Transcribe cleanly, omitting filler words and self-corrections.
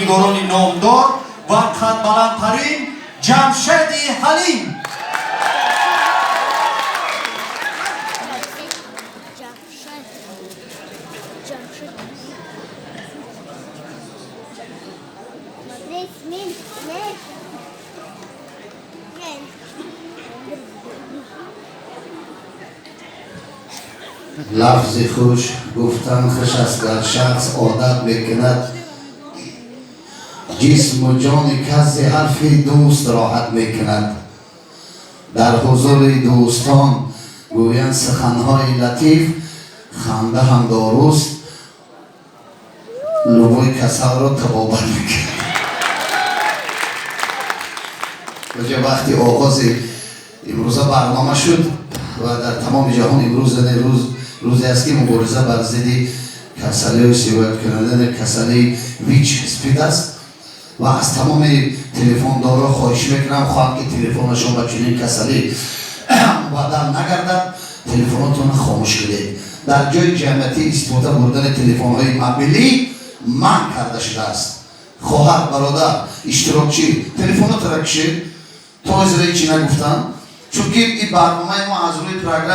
Нигорони номдор ва қадбаландтарин Ҷамшеди Ҳалим. Лафзи хуш гуфтан хуш аст, гар шахс одат мекунад, ҷисму ҷони касе ҳарфи дӯст роҳат мекунад. Дар ҳузури дӯстон гӯянд суханҳои латиф, ханда ҳам доруст, любой касалро табобат мекунад. Вақти оғози имрӯза барнома шуд ва дар тамоми ҷаҳон имрӯз рӯз рӯзе аст, ки мубориза бар зидди касалиҳои сирояткунанда, касалии ВИЧ, СПИД аст. Ва аз тамоми телефондорро хоҳиш мекунам, хоҳам, ки телефонашон ба чунин касалӣ мубаддал нагардад, телефонотонро хомӯш кунед. Дар ҷои ҷамъиятӣ истифода бурдани телефонҳои мобилӣ манъ карда шудааст. Хоҳар, бародар, иштирокчӣ, телефонотро кушед, то изра ҳечи нагуфтам, чунки ин барномаи мо аз рӯи программа.